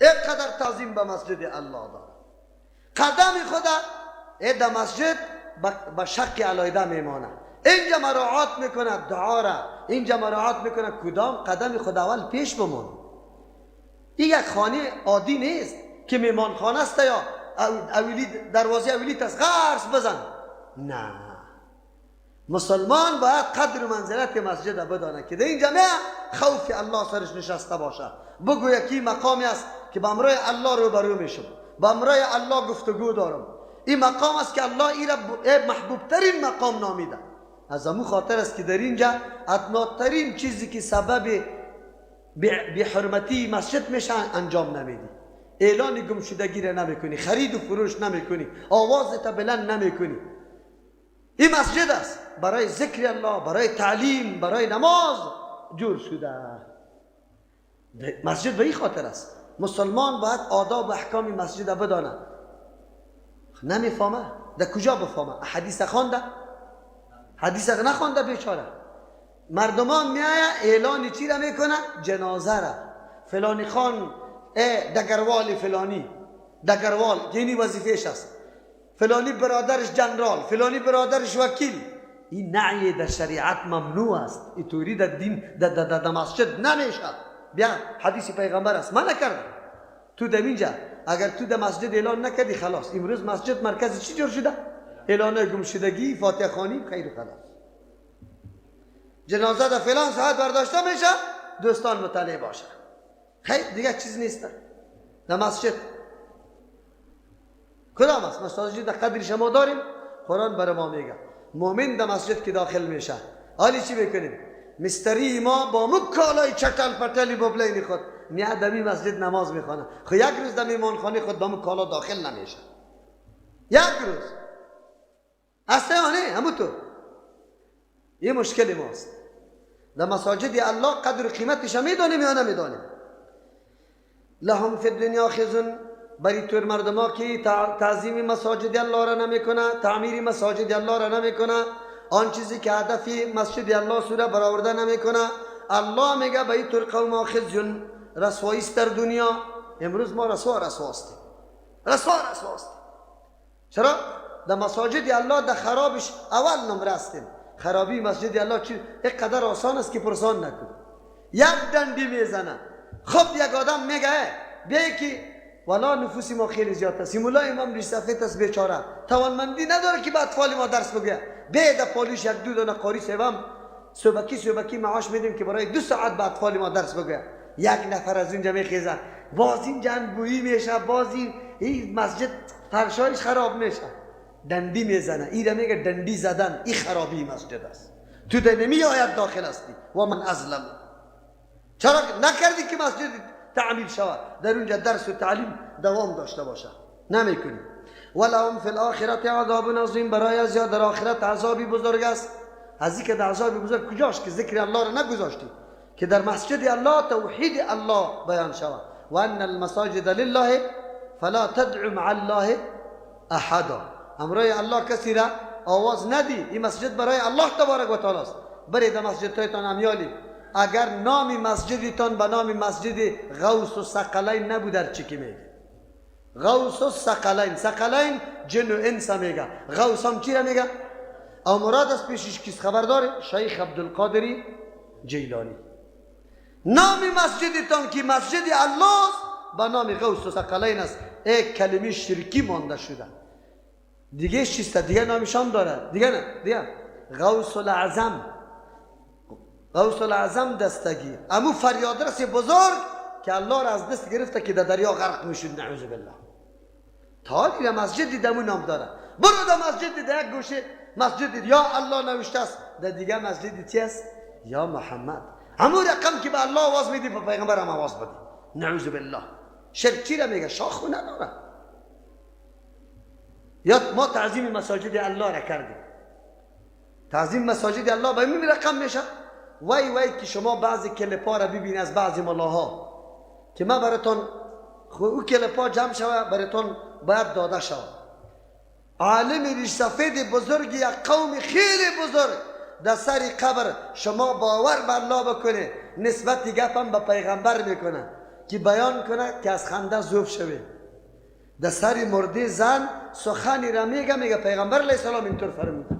اینقدر تعظیم به مسجد الله داره. قدم خدا در مسجد به شک علایده میمانه. اینجا مراعات میکنه دعا را، اینجا مراعات میکنه کدام قدم خود اول پیش بمون. این یک خانه عادی نیست که میمان خانه است یا اولی دروازه اولی است غرس بزن. نه، مسلمان باید قدر و منزلت مسجد بدانه که در اینجا خوف الله سرش نشسته باشه، بگو یکی مقامی است که با امرای الله روبرو میشم، با امرای الله گفتگو دارم. این مقام است که الله ای را محبوب ترین مقام نامیده. از امو خاطر است که در اینجا ادناترین چیزی که سبب بی حرمتی مسجد میشه انجام نمیدی. اعلان گمشدگی را نمیکنی، خرید و فروش نمیکنی، آواز تا بلند نمیکنی. این مسجد است برای ذکر الله، برای تعلیم، برای نماز جور شده. مسجد به این خاطر است. مسلمان باید آداب و احکام مسجد بدانه. نمیفهمه، در کجا بفهمه؟ حدیث خوانده؟ حدیث نخوانده بیچاره. مردمان میایه اعلان چی را میکنه؟ جنازه را. فلانی خان دگروال فلانی، دگروال یعنی وظیفهش است، فلانی برادرش جنرال، فلانی برادرش وکیل. این نعی در شریعت ممنوع است. این توری در دین در مسجد نمیشه. بیا حدیث پیغمبر است، من نکردم. تو در اینجا اگر تو در مسجد اعلان نکردی خلاص. امروز مسجد مرکز چی جور شده؟ اعلان گمشدگی، فاتحه خوانی، خیر و خلاص. جنازه در فلان ساعت برداشته میشه، دوستان مطلع باشه. خیر دیگه چیز نیست. در مسجد کدام است؟ مساجد در قدر شما داریم. قرآن برای ما میگه مؤمن در مسجد که داخل میشه حالی چی بکنیم؟ مستری ما با مکالای چتل پتلی ببلین خود میاد دمی مسجد نماز میخوانه. خو یک روز در میمانخانه خود با مکالا داخل نمیشه. یک روز اصلا نه همون تو. یه مشکل ماست. در مساجد الله قدر و قیمتش میدانیم یا نمیدانیم؟ لهم فی الدنیا خزن، بری طور مردما که تعظیم مساجد الله را نمیکنه، تعمیر مساجد الله را نمیکنه، آن چیزی که هدف مسجد الله سوره برآورده نمیکنه. الله میگه به این طور قوم خزیون، رسوایی است در دنیا. امروز ما رسوا رسوا هستیم، رسوا رسوا هستیم. چرا؟ در مساجد الله در خرابش اول نمره هستیم. خرابی مسجد الله چی اینقدر آسان است که پرسان نکن. یک دندی میزنه، خب یک آدم میگه بیا که والا نفوس ما خیلی زیاد است، مولا امام ریش سفید است بیچاره، توانمندی نداره که به اطفال ما درس بگه. بیا در پالیش یک دو دانه قاری سوم صبحکی صبحکی معاش میدیم که برای 2 ساعت به اطفال ما درس بگه. یک نفر از اونجا میخیزه، باز این جنبویی میشه، باز این مسجد فرشایش خراب میشه، دندی میزنه. این میگه دندی زدن، این خرابی مسجد است. تو در نمی آید داخل هستی. و من ازلم. چرا نکردی که مسجد تعمیر شود، در اونجا درس و تعلیم دوام داشته باشه؟ نمیکنی. ولهم فی الاخرة عذاب عظیم، برای از یا در آخرت عذابی بزرگ است. از اینکه در عذاب بزرگ کجاست که ذکر الله را نگذاشتی که در مسجد الله توحید الله بیان شود. و ان المساجد لله فلا تدع مع الله احدا. امرای الله کسی را آواز ندی. این مسجد برای الله تبارک و تعالی است. برید در مسجد هایتان امیالی. اگر نام مسجدتان به نام مسجد غوث و ثقلین نبود در چی که میگه؟ غوث و ثقلین، ثقلین جن و انس میگه، غوث هم چی را میگه؟ او مراد از پیشش کیست خبر داره؟ شیخ عبدالقادری جیلانی. نام مسجدتان که مسجد الله است به نام غوث و ثقلین است. یک کلمه شرکی مانده شده. دیگه چیست؟ دیگه نامشان داره. دیگه نه، دیگه غوث الاعظم. غوث الاعظم دستگی امو فریادرس بزرگ که الله را از دست گرفته که در دریا غرق میشد، نعوذ بالله. تا دیگه مسجد دمو نام داره. برو در مسجد در یک گوشه مسجد یا الله نوشته است، در دیگه مسجد چی است؟ یا محمد. همون رقم که به الله آواز میدی به پیغمبر هم آواز بدی، نعوذ بالله. شرک چی را میگه؟ شاخ نداره. یا ما تعظیم مساجد الله را کردیم. تعظیم مساجد الله به این رقم میشه. وای وای که شما بعضی کلپا را ببینید از بعضی ملاها که من براتون او کلپا جمع شوه براتون باید داده شوه. عالم ریش سفید بزرگ یک قوم خیلی بزرگ در سر قبر، شما باور به الله بکنه نسبت گپم به پیغمبر میکنه. که بیان کنه که از خنده ذوب شوه. در سر مرده زن سخنی را میگه، میگه پیغمبر علیه السلام اینطور فرموده.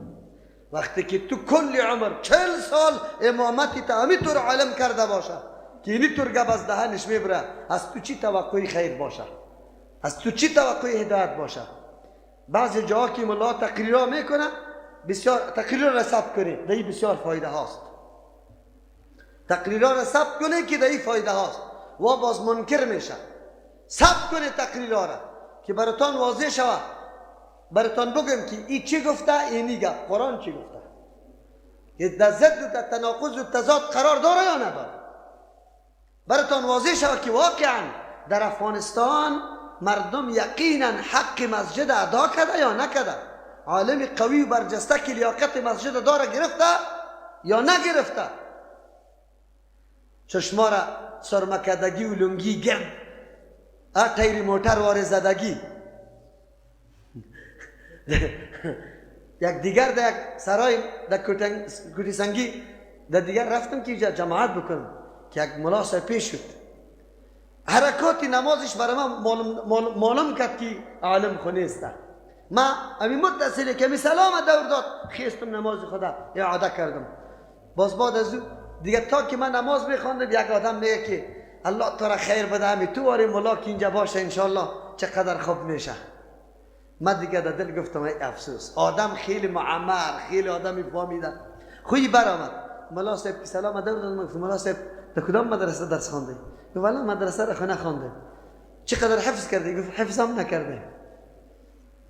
وقتی که تو کل عمر 40 سال امامتی تا همینطور عالم کرده باشه که اینطور گپ از دهنش میبره، از تو چی توقعی خیر باشه؟ از تو چی توقعی هدایت باشه؟ بعضی جاها که ملا تقریرا میکنه، بسیار تقریر را ثبت کنی، در این بسیار فایده هاست. تقریرا را ثبت کنی که در این فایده هاست. و باز منکر میشه. ثبت کنی تقریرا را که براتان واضح شود، براتان بگم که این چی گفته، اینی گفت، قرآن چی گفته، در ضد و در تناقض و تضاد قرار داره یا نداره. براتان واضح شود که واقعا در افغانستان مردم یقینا حق مسجد ادا کرده یا نکرده، عالم قوی و برجسته که لیاقت مسجد داره گرفته یا نگرفته. چشما را سرمکدگی و لنگی گرد، تیر موتر وار زدگی. یک دیگر در یک سرای در کوتی سنگی در دیگر رفتم که جماعت بکنم که یک ملا صاحب پیش شد، حرکات نمازش برای من معلوم کرد که عالم خو نیست. ما امی متصله که می سلام دور داد، خیستم نماز خدا اعاده کردم. باز بعد از او دیگه تا که من نماز میخواندم یک آدم میگه که الله تو را خیر بده، همی تو واری ملا که اینجا باشه انشالله چقدر خوب میشه. من دیگه در دل گفتم ای افسوس، آدم خیلی معمر، خیلی آدمی فهمیده. خویی برآمد ملا صاحب که سلام دور داد. گفتم ملا صاحب در کدام مدرسه درس خوانده؟ گفت والا مدرسه را خو نخوانده. چقدر حفظ کرده؟ گفت حفظم نکرده.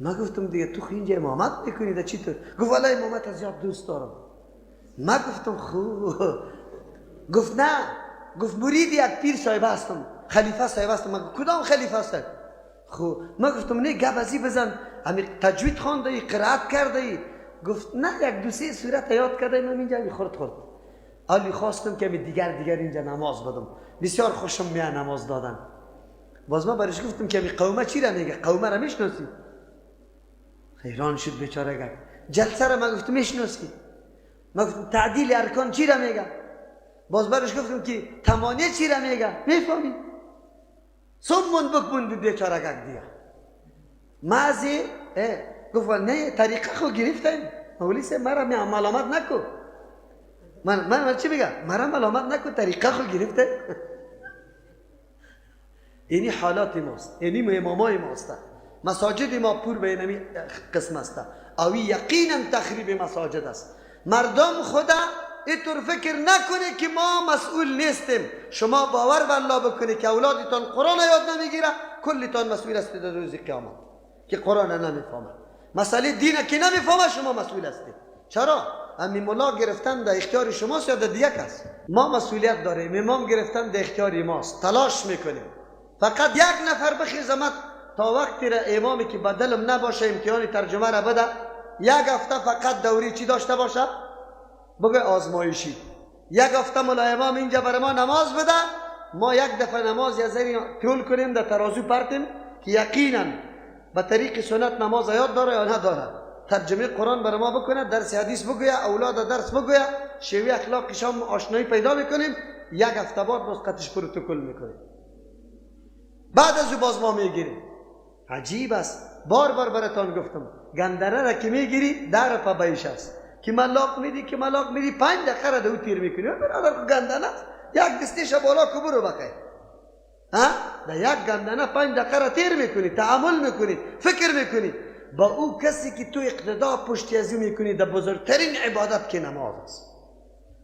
ما گفتم دیگه تو اینجا امامت میکنی در چی تو؟ گفت والا امامت از زیاد دوست دارم. ما گفتم خو. گفت نه، گفت مرید یک پیر صاحب هستم، خلیفه صاحب هستم. ما کدام خلیفه صاحب؟ خو ما گفتم نه گپ ازی بزن، همی تجوید خوانده ای، قرائت کرده ای؟ گفت نه یک دو سه سورت یاد کرده من اینجا همی خورد خورد. حالی خواستم که دیگر دیگر اینجا نماز بدم، بسیار خوشم میاد نماز دادن. باز ما برش گفتم که همی قومه چی را میگه؟ قومه را میشناسی؟ حیران شد بیچاره گفت. جلسه را ما گفتم میشناسی؟ ما گفتم تعدیل ارکان چی را میگه؟ باز برش گفتم که تمانیه چی را میگه؟ میفهمی؟ سمون بکمون بود بیچاره گفت دیگه. مازی گفت نه طریقه خو گرفتیم. مولوی صاحب مرا ملامت نکو. من چی میگم؟ مرا ملامت نکو، طریقه خو گرفته. اینی حالات ماست، اینی امامای ماست. مساجد ما پور به اینمی قسم است. اوی یقینا تخریب مساجد است. مردم خدا اینطور فکر نکنه که ما مسئول نیستیم. شما باور به الله بکنه که اولادتان قرآن یاد نمیگیره، کلتان مسئول هستید در روز قیامت که قرآن نمیفهمه. مسئله دین که نمیفهمه شما مسئول هستید. چرا؟ امی ملا گرفتن در اختیار شماست یا در دیگه کس؟ ما مسئولیت داریم. امام گرفتن در اختیار ماست. تلاش میکنیم. فقط یک نفر بخیزمت تا وقتی را امامی که بدلم نباشه امتحان ترجمه را بده، یک هفته فقط دوری چی داشته باشه؟ بگه آزمایشی. یک هفته ملا امام اینجا برای ما نماز بده، ما یک دفعه نماز یه ذره طول کنیم در ترازو پرتیم که یقینا به طریق سنت نماز یاد داره یا نداره. ترجمه قرآن برای ما بکنه، درس حدیث بگویه، اولاد درس بگویه، شیوه اخلاقش هم آشنایی پیدا میکنیم. یک هفته بعد باز قطش پروتکل میکنیم، بعد از او باز ما میگیریم. عجیب است. بار بار براتان گفتم گندره را که میگیری در پا است که ملاق میدی، که ملاق میدی 5 دقیقه را دو تیر میکنی. برادر گندنه است، یک دستیش بالا کبرو بخیر ها، در یک گندنه 5 دقیقه را تیر میکنی، تعامل میکنی، فکر میکنی با او کسی که تو اقتدا پشتی از او میکنی در بزرگترین عبادت که نماز است،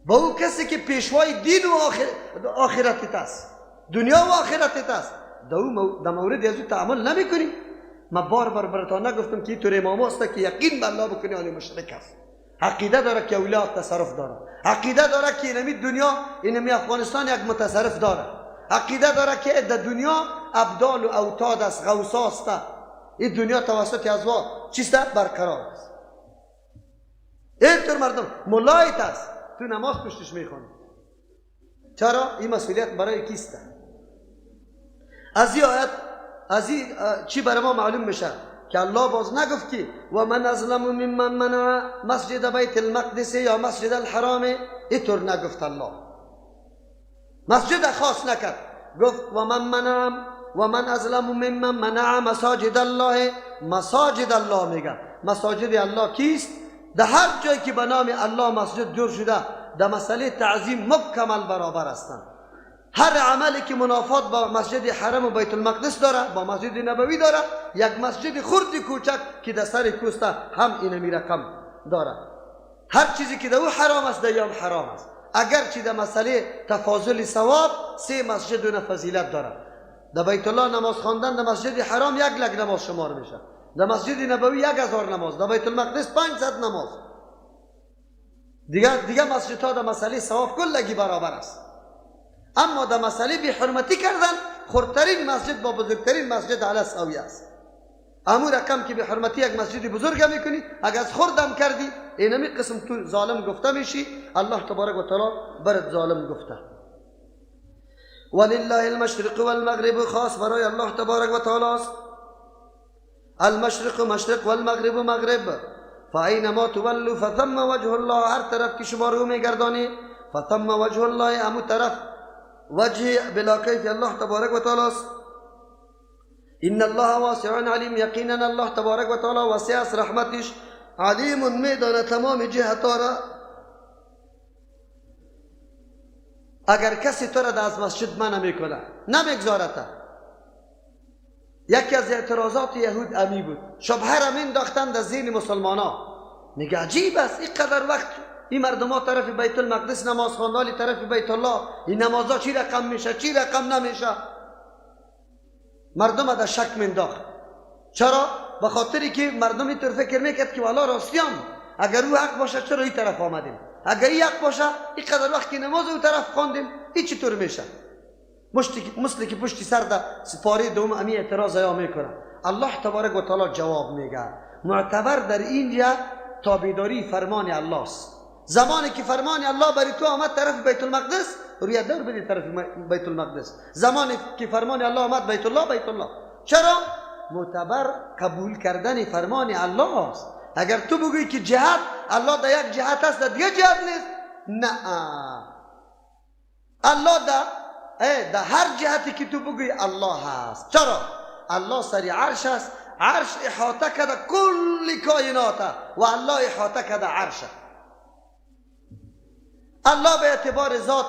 با او کسی که پیشوای دین و آخرتت است، دنیا و آخرتت است، در مورد از او تعامل نمیکنی. ما بار بار براتان نگفتم که اینطور امام است که یقین به الله بکنی آن مشرک است. عقیده داره که اولیاء تصرف داره، عقیده داره که اینمی دنیا، اینمی افغانستان یک متصرف داره، عقیده داره که در دنیا ابدال و اوتاد است، غوثا است، این دنیا توسط ازوا چیست برقرار است. اینطور مردم ملایت است، تو نماز پشتش میخوانی. چرا؟ این مسئولیت برای کیست؟ از این آیت، از این چی برای ما معلوم میشه که الله باز نگفت که و من ازلم ممن منع مسجد بیت المقدس یا مسجد الحرام، اینطور نگفت. الله مسجد خاص نکرد، گفت و من منعم و من ازلم ممن منع مساجد الله. مساجد الله میگه. مساجد الله کیست؟ در هر جایی که به نام الله مسجد جور شده در مسئله تعظیم مکمل برابر هستند. هر عملی که منافات با مسجد حرم و بیت المقدس داره، با مسجد نبوی داره، یک مسجد خرد کوچک که در سر کوسته هم اینمی رقم داره. هر چیزی که در او حرام است در هم حرام است. اگرچه در مسئله تفاضل ثواب سه مسجد دونه فضیلت داره. در بیت الله نماز خواندن در مسجد حرام 1 لک نماز شمار میشه، در مسجد نبوی 1000 نماز، در بیت المقدس 500 نماز. دیگه مسجدها در مسئله ثواب کلگی برابر است. اما در مسئله بی حرمتی کردن خردترین مسجد با بزرگترین مسجد علی سویه است. امو رقم که بی حرمتی یک مسجد بزرگ میکنی، اگر از خردم کردی اینمی قسم تو ظالم گفته میشی. الله تبارک و تعالی برت ظالم گفته. ولله المشرق والمغرب، خاص برای الله تبارک و تعالی است. المشرق مشرق، والمغرب مغرب. فاینما تولوا فثم وجه الله، هر طرف که شما رو میگردانی فثم وجه الله، امو طرف وجه بلا کیف الله تبارک و تعالی است. ان الله واسع علیم، یقینا الله تبارک و تعالی واسع است رحمتش، علیم میدانه تمام جهت را. اگر کسی تو را از مسجد منع میکنه، نمیگذارد، یکی از اعتراضات یهود امی بود، شبهه را مینداختن در ذهن مسلمانا. میگه عجیب است، اینقدر وقت این مردم ها طرف بیت المقدس نماز خواندن، طرف بیت الله، این نمازها چی رقم میشه چی رقم نمیشه؟ مردم در شک مینداخت. چرا؟ به خاطری که مردم اینطور فکر میکرد که والا راستیام اگر او حق باشه چرا این طرف آمدیم، اگر این حق باشه اینقدر وقت که نماز او طرف خواندیم این چطور میشه؟ مثل که پشتی سر در سپاره دوم امی اعتراض ها میکنه. الله تبارک و تعالی جواب میگه. معتبر در اینجا تابعداری فرمان الله است. زمانی که فرمان الله برای تو آمد طرف بیت المقدس، روی دور بدی طرف بیت المقدس. زمانی که فرمان الله آمد بیت الله، بیت الله. چرا؟ معتبر قبول کردن فرمان الله است. اگر تو بگویی که جهت الله در یک جهت است در دیگه جهت نیست، نه، الله در هر جهتی که تو بگویی الله هست. چرا؟ الله سر عرش است، عرش احاطه کرده کل کائنات و الله احاطه کرده عرش. الله به اعتبار ذات،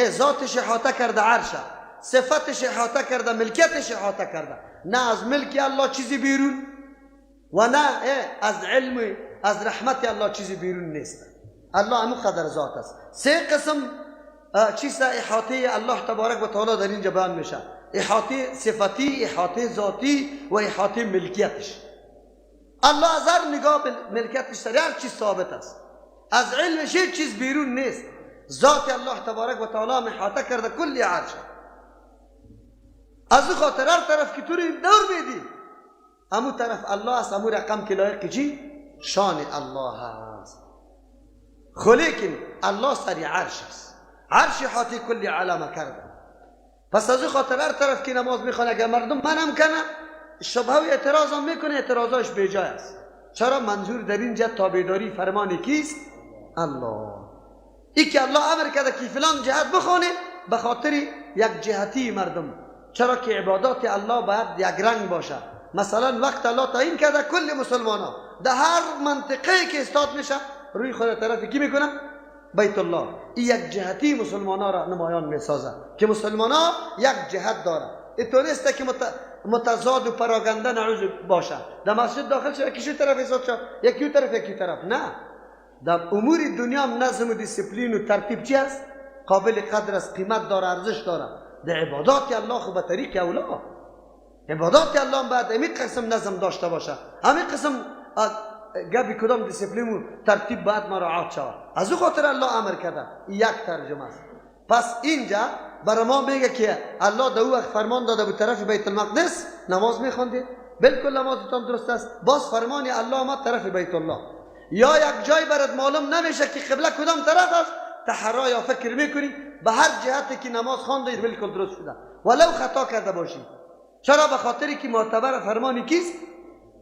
ذاتش احاطه کرده عرش، صفتش احاطه کرده، ملکیتش احاطه کرده. نه از ملک الله چیزی بیرون و نه از علم از رحمت الله چیزی بیرون نیست. الله همون قدر ذات است. سه قسم چیز احاطه الله تبارک و تعالی در اینجا بیان میشه: احاطه صفتی، احاطه ذاتی و احاطه ملکیتش. الله از هر نگاه ملکیتش سر هر چیز ثابت است، از علمش هیچ چیز بیرون نیست. ذات الله تبارک و تعالی احاطه کرده کل عرش. از او خاطر هر طرف که تو رو دور میدی امو طرف الله است، امو رقم که لایق چی؟ شان الله است. خلیکن الله سر عرش است، عرش احاطه کل عالم کرده. پس از او خاطر هر طرف که نماز میخوانه اگر مردم منم کنه، شبهه و اعتراض هم میکنه، اعتراضاش بیجای است. چرا؟ منظور در اینجا تابعداری فرمان کیست؟ الله. ای که الله امر کرده که فلان جهت بخونه به خاطر یک جهتی مردم. چرا که عبادات الله باید یک رنگ باشه. مثلا وقت الله تعیین کرده کل مسلمان ها در هر منطقه که استاد میشه روی خود طرف کی میکنه؟ بیت الله. این یک جهتی مسلمان ها را نمایان میسازه که مسلمان ها یک جهت داره. اینطور نیست که متضاد و پراگنده نعوذ باشه، در مسجد داخل شه یکی طرف ایستاد شه یکی طرف یکی طرف. نه، در امور دنیا هم نظم و دیسپلین و ترتیب چی است؟ قابل قدر است، قیمت داره، ارزش داره. در عبادات الله خو به طریق اولا عبادات الله باید همین قسم نظم داشته باشه، همین قسم گپی کدام دیسپلین و ترتیب باید مراعات شود. از او خاطر الله امر کرده. یک ترجمه است. پس اینجا برای ما میگه که الله در او وقت فرمان داده به طرف بیت المقدس نماز میخوندید، بالکل نمازتان درست است. باز فرمان الله آمد طرف بیت الله. یا یک جای برات معلوم نمیشه که قبله کدام طرف است، تحرا یا فکر میکنی، به هر جهتی که نماز خواندید بالکل درست شده ولو خطا کرده باشی. چرا؟ به خاطری که معتبر فرمان کیست؟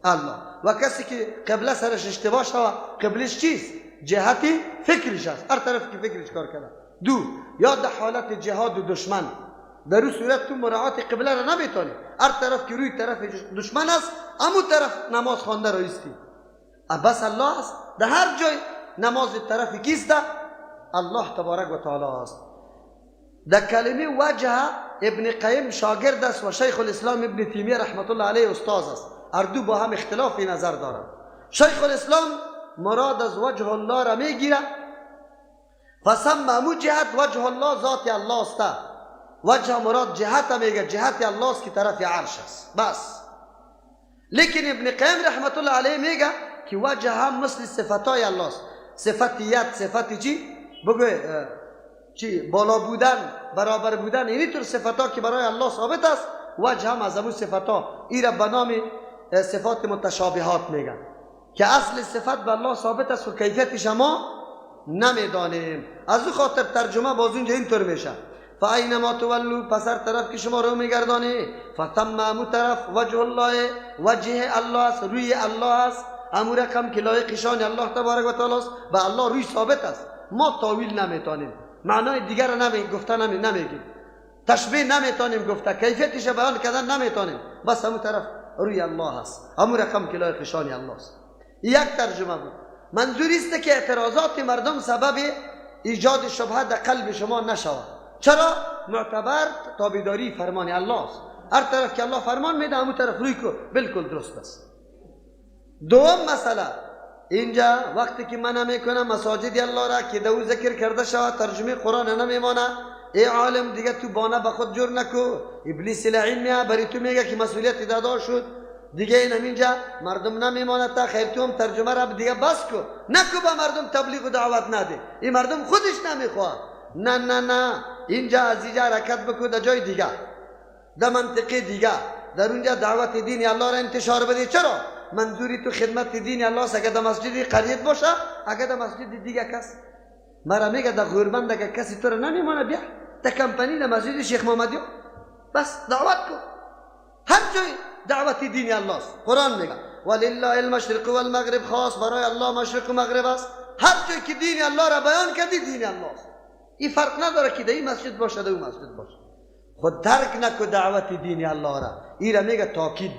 الله. و کسی که قبله سرش اشتباه شود قبلش چیست؟ جهتی فکرش است، هر طرف که فکرش کار کرده. دو، یا در حالت جهاد و دشمن، در اون صورت تو مراعات قبله را نمیتونی. هر طرف که روی طرف دشمن است، امو طرف نماز خوانده را ایستی. بس الله است. در هر جای نماز طرف کیست؟ الله تبارک و تعالی است. در کلمه وجه ابن قیم شاگرد است و شیخ الاسلام ابن تیمیه رحمت الله علیه استاد است. هر دو با هم اختلاف نظر دارند. شیخ الاسلام مراد از وجه الله را میگیره، فسمى امو جهت وجه الله ذات الله است. وجه مراد جهت میگه، جهت الله است که طرف عرش است بس. لیکن ابن قیم رحمت الله علیه میگه که وجه هم مثل صفتای الله است، صفت ید، صفت چی بگو چی، بالا بودن، برابر بودن، اینی طور صفتا که برای الله ثابت است، وجه هم از امو صفتا. ای را به نام صفات متشابهات میگن که اصل صفت به الله ثابت است و کیفیتش ما نمیدانیم. از او خاطر ترجمه باز اونجا اینطور میشه: فاینما تولوا، پس هر طرف که شما رو میگردانی، فثم امو طرف وجه الله، وجه الله است، روی الله است، امو رقم که لایق شان الله تبارک و تعالی است، به الله روی ثابت است. ما تاویل نمیتونیم، معنای دیگر را گفته نمیگیم، تشبیه نمیتونیم گفته، کیفیتش بیان کردن نمیتونیم، بس امو طرف روی الله است، امو رقم که لایق شان الله است. یک ترجمه بود. منظور است که اعتراضات مردم سبب ایجاد شبهه در قلب شما نشود. چرا؟ معتبر تابعداری فرمان الله است. هر طرف که الله فرمان میده همون طرف روی کو، بالکل درست است. دوم مسئله اینجا وقتی که من میکنم مساجد الله را که دو ذکر کرده شود، ترجمه قرآن نمیمانه. ای عالم دیگه تو بانه به خود جور نکو، ابلیس لعین میه بری تو میگه که مسئولیت دادا شد دیگه، این همینجا مردم نمیمانه تا خیر، تو هم ترجمه را دیگه بس کو، نکو به مردم تبلیغ و دعوت نده، این مردم خودش نمیخواد. نه نه نه، اینجا از اینجا حرکت بکو در جای دیگه، در منطقه دیگه، در اونجا دعوت دین الله را انتشار بده. چرا؟ منظوری تو خدمت دین الله است. اگه در مسجد قریت باشه، اگه در مسجد دیگه کس مرا میگه در غوربند اگه کسی تو را نمیمانه، بیا در کمپنی در مسجد شیخ محمدی بس دعوت کو. هر جای دعوت دین الله است. قرآن میگه ولله المشرق والمغرب، خاص برای الله مشرق و مغرب است. هر جای که دین الله را بیان کردی دین الله است. این فرق نداره که در این مسجد باشه در اون مسجد باشه. خود درک نکو دعوت دین الله را. این را میگه تاکید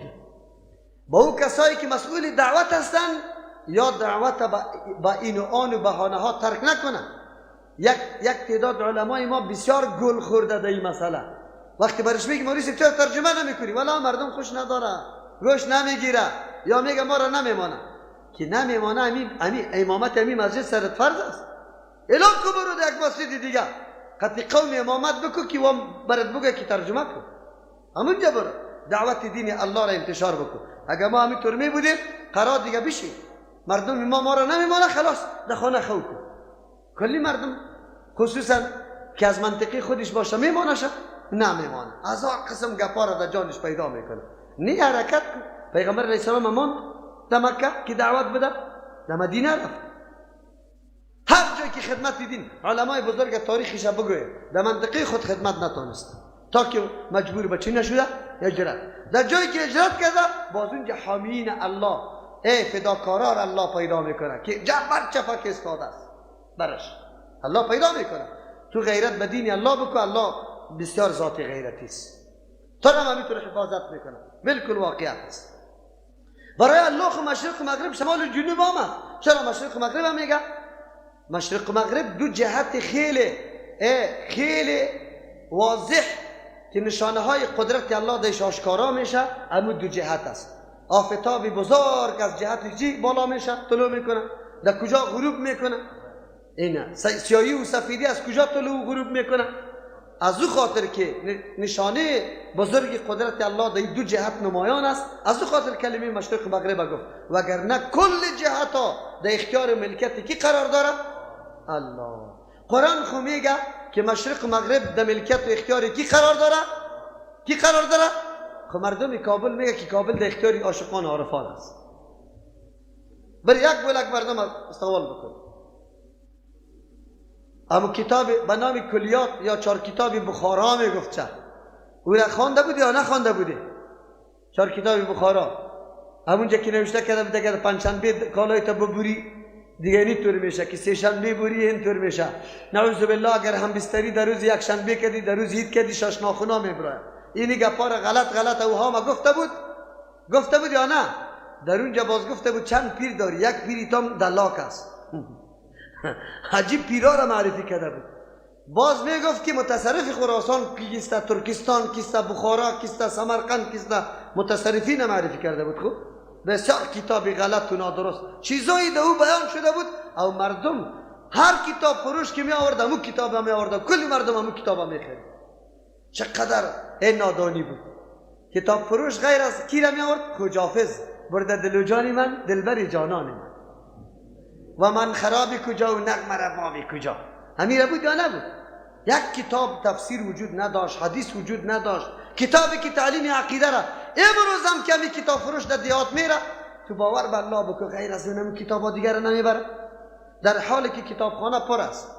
با او کسایی که مسئول دعوت هستن، یا دعوت با این و آن و بهانه ها ترک نکنن. یک تعداد علمای ما بسیار گل خورده در این مسئله. وقتی برش میگی موری چرا ترجمه نمیکنی، ولی مردم خوش نداره، گوش نمیگیره، یا میگه ما را نمیمانه. که نمیمانه امی امامت امی مسجد سرت فرض است. اعلام کو برو در یک مسجد دیگه، قطعی قوم امامت بکو که وام برات بگه که ترجمه کن، همونجا برو دعوت دین الله را انتشار بکن. اگه ما همینطور می بودیم قرار دیگه بشی مردم ما را نمیمانه، خلاص در خانه خو کن. کلی مردم خصوصا که از منطقه خودش باشه میمانه شه نمیمانه، هزار قسم گپا را در جانش پیدا میکنه. نی حرکت کن. پیغمبر علیه السلام ماند در مکه که دعوت بده، در مدینه رفت. هر جای که خدمت دیدین علمای بزرگ تاریخش بگوی در منطقه خود خدمت نتونست تا که مجبور به چی نشده؟ هجرت. در جایی که هجرت کرده باز اونجا حامین الله، ای فداکارار الله پیدا میکنه که جبر چپک استاده است برش الله پیدا میکنه. تو غیرت به دین الله بکو، الله بسیار ذات غیرتی است، تو را همینطور حفاظت میکنه. بالکل واقعیت است. برای الله خو مشرق و مغرب شمال و جنوب آمد. چرا مشرق و مغرب هم میگه؟ مشرق و مغرب دو جهت خیلی خیلی واضح که نشانه های قدرت الله درش آشکارا میشه، امو دو جهت است. آفتاب بزرگ از جهت چی بالا میشه، طلوع میکنه، در کجا غروب میکنه؟ اینه سیاهی و سفیدی از کجا طلوع و غروب میکنه؟ از او خاطر که نشانه بزرگ قدرت الله در دو جهت نمایان است، از او خاطر کلمه مشرق و مغرب گفت. وگرنه کل جهت ها در اختیار ملکیت کی قرار داره؟ الله. قرآن خو میگه که مشرق و مغرب در ملکیت و اختیار کی قرار داره؟ کی قرار داره؟ خو مردم کابل میگه که کابل در اختیار عاشقان و عارفان است. بر یک بلک مردم سوال بکن. اما کتاب به نام کلیات یا چهار کتاب بخارا میگفت چه؟ او را خوانده بودی یا نخوانده بودی؟ چهار کتاب بخارا همونجا که نوشته کرده بوده که پنجشنبه کالای تا ببری، دیگه اینطور میشه که سه شنبه بری اینطور میشه. نعوذ بالله اگر هم بستری در روز یک شنبه کردی، در روز عید کردی، شش ناخونا میبره. اینی گپا را غلط غلط اوها ما گفته بود، گفته بود یا نه؟ در اونجا باز گفته بود چند پیر داری، یک پیری تام دلاک است. عجیب پیرا را معرفی کرده بود. باز میگفت که متصرف خراسان کیست، ترکستان کیست، بخارا کیست، سمرقند کیست، متصرفین معرفی کرده بود. خب بسیار کتاب غلط و نادرست چیزایی در او بیان شده بود. او مردم هر کتاب فروش که می آورد امو کتاب می آورد، کلی مردم امو کتاب می خرید. چقدر این نادانی بود. کتاب فروش غیر از کی را می آورد؟ کجافز برده دل و جان من، دلبر جانان من، و من خرابی کجا و نغمه ربابی کجا. همین بود یا نبود؟ یک کتاب تفسیر وجود نداشت، حدیث وجود نداشت، کتابی که تعلیم عقیده را. امروز هم که همی کتاب فروش در دیات میره، تو باور به الله بکن غیر از اونم کتاب دیگر را نمیبره، در حالی که کتابخانه پر است.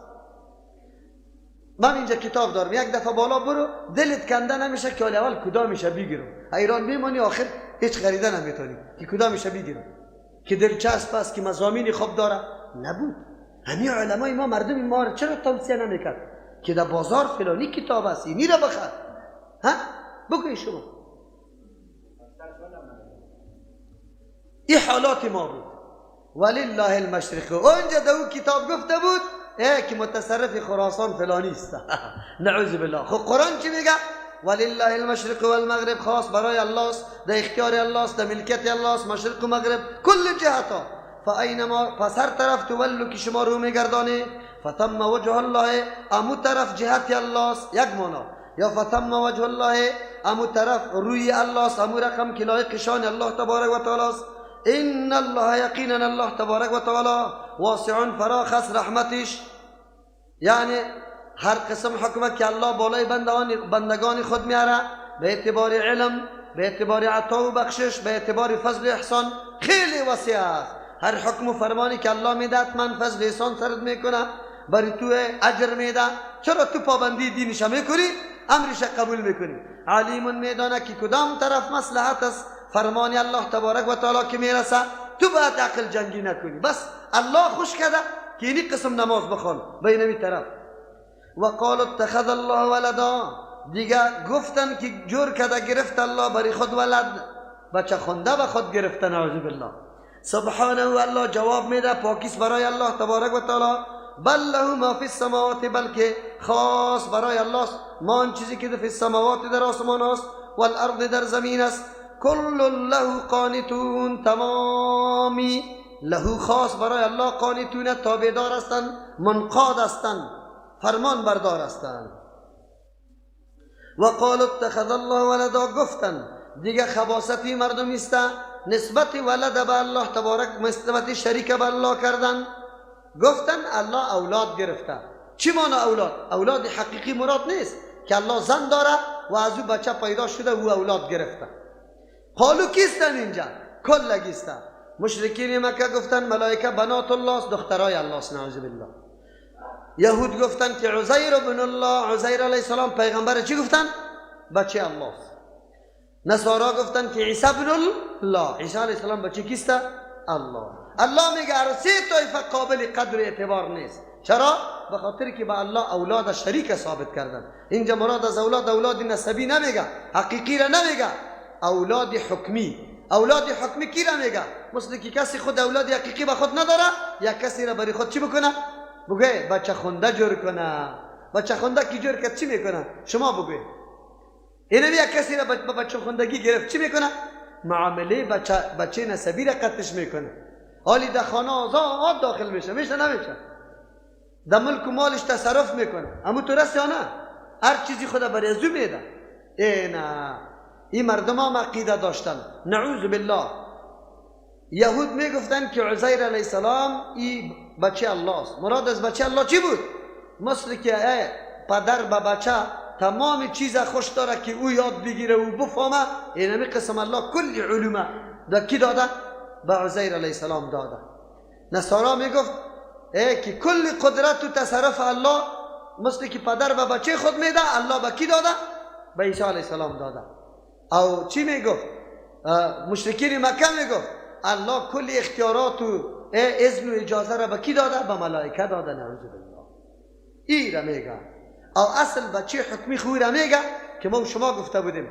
من اینجا کتاب دارم، یک دفعه بالا برو دلت کنده نمیشه که اول کدامش بگیرم. ایران میمانی آخر هیچ خریده نمیتونی که کدامش بگیرم که دلچسب است، که مضامین خوب داره. نبود. همین علمای ما مردم ما را چرا توصیه نمیکرد که در بازار فلانی کتاب است، اینی را بخر؟ ها بگوی شما. این حالات ما بود. ولله المشرق. اونجا در او کتاب گفته بود ای که متصرف خراسان فلانی است. نعوذ بالله. خب قرآن چی میگه؟ ولله المشرق والمغرب، خاص برای الله است، در اختیار الله است، در ملکیت الله است، مشرق و مغرب کل جهتا. فاینما، پس هر طرف تولو که شما رو میگردانی، فثم وجه الله، امو طرف جهت الله است، یک معنا. یا فثم وجه الله، امو طرف روی الله است، امو رقم که لایق شان الله تبارک و تعالی است. ان الله یقینا الله تبارک و تعالی واسع فراخ است رحمتش. یعنی هر قسم حکمت که الله بالای بندگان خود میاره، به اعتبار علم، به اعتبار عطا و بخشش، به اعتبار فضل و احسان، خیلی وسیع است. هر حکم و فرمانی که الله میده من فضل احسان سرد میکنه، برای تو اجر میده. چرا تو پابندی دینش میکنی؟ امرش قبول میکنی. علیم میدانه که کدام طرف مصلحت است، فرمان الله تبارک و تعالی که میرسه تو باید عقل جنگی نکنی. بس الله خوش کرده که اینی قسم نماز بخوان به اینمی طرف. و قالوا اتخذ الله ولدا، دیگه گفتن که جور کرده گرفت الله برای خود ولد، بچه خونده به خود گرفته، نعوذ بالله. سبحانه الله جواب میده، پاکیس برای الله تبارک و تعالی. بل له ما فی السماوات، بلکه خاص برای الله است ما آن چیزی که فی السماوات در آسمان است، والارض در زمین است. کل له قانتون، تمامی له خاص برای الله قانتون، تابعدار هستند، منقاد هستند، فرمان بردار هستند. و قالوا اتخذ الله ولدا، گفتن دیگه خباثتی مردم است، نسبت ولد به الله تبارک، نسبت شریک به الله کردن. گفتن الله اولاد گرفته. چی معنی اولاد؟ اولاد حقیقی مراد نیست که الله زن داره و از او بچه پیدا شده و اولاد گرفته. قالو کیستن اینجا؟ کلگیستن. مشرکین مکه گفتن ملائکه بنات الله است، دخترای الله است، نعوذ بالله. یهود گفتن که عزیر ابن الله، عزیر علیه السلام پیغمبر چی گفتن؟ بچه الله است. نصارا گفتن که عیسی ابن الله، عیسی علیه السلام بچه کیست؟ الله. الله میگه هر سه طایفه قابل قدر و اعتبار نیست. چرا؟ به خاطر که به الله اولاد شریک ثابت کردن. اینجا مراد از اولاد اولاد نسبی نمیگه، حقیقی را نمیگه، اولاد حکمی. اولاد حکمی کی را میگه؟ مثل که کسی خود اولاد حقیقی به خود نداره، یا کسی را برای خود چی بکنه؟ بگه بچه خونده جور کنه. بچه خونده کی جور کرد چی میکنه؟ شما بگوی. اینم یک کسی را به بچه خوندگی گرفت چی میکنه؟ معامله بچه نسبی را قطعش میکنه. حالی در خانه آزاد داخل میشه، میشه نمیشه؟ در ملک و مالش تصرف میکنه. اما تو رست یا نه؟ هر چیزی خدا برای ازو میده. ای نه، این مردم هم عقیده داشتن، نعوذ بالله. یهود میگفتن که عزیر علیه السلام ای بچه الله است. مراد از بچه الله چی بود؟ مثل که ای پدر به بچه تمام چیز خوش داره که او یاد بگیره و بفهمه. اینمی قسم الله کل علومه در کی داده؟ به عزیر علیه السلام داده. نصارا میگفت ای که کل قدرت و تصرف الله مثل که پدر به بچه خود میده، الله به کی داده؟ به عیسی علیه السلام داده. او چی میگفت؟ مشرکین مکه میگفت الله کل اختیارات و اذن و اجازه را به کی داده؟ به ملائکه داده. نعوذ بالله. ای را میگه. او اصل بچه حکمی خوی را میگه که ما شما گفته بودیم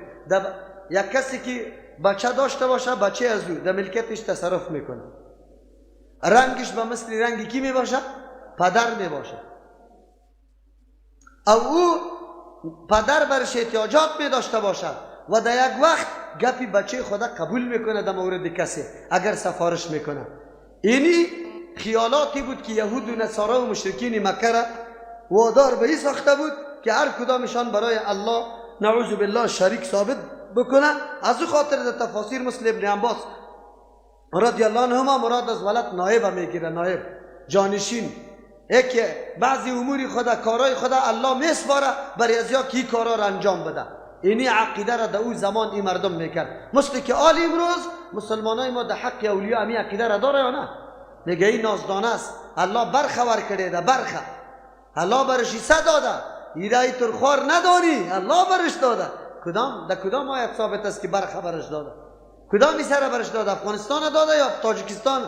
یک کسی که بچه داشته باشه، بچه از او در ملکیتش تصرف میکنه، رنگش به مثل رنگ کی میباشه؟ پدر میباشه. او او پدر برش احتیاجات می داشته باشه و در یک وقت گپی بچه خدا قبول میکنه در مورد کسی اگر سفارش میکنه. اینی خیالاتی بود که یهود و نصارا و مشرکین مکه را وادار به این ساخته بود که هر کدامشان برای الله نعوذ بالله شریک ثابت بکنه. از او خاطر در تفاسیر مثل ابن عباس رضی الله عنهما مراد از ولد نایب میگیره، نایب جانشین، که بعضی اموری خدا کارای خدا الله میسپاره برای از یا کی کارا را انجام بده. اینی عقیده را در او زمان این مردم میکرد. مثل که آل امروز مسلمانای ما در حق اولیاء امی عقیده را داره یا نه؟ میگه این نازدانه است، الله برخور کرده ده، برخه الله برش حصه داده، ایرای ترخوار نداری، الله برش داده. کدام در کدام آیت ثابت است که برخه برش داده؟ کدام سر برش داده؟ افغانستان داده یا تاجیکستان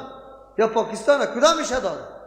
یا پاکستان؟ کدامش داده؟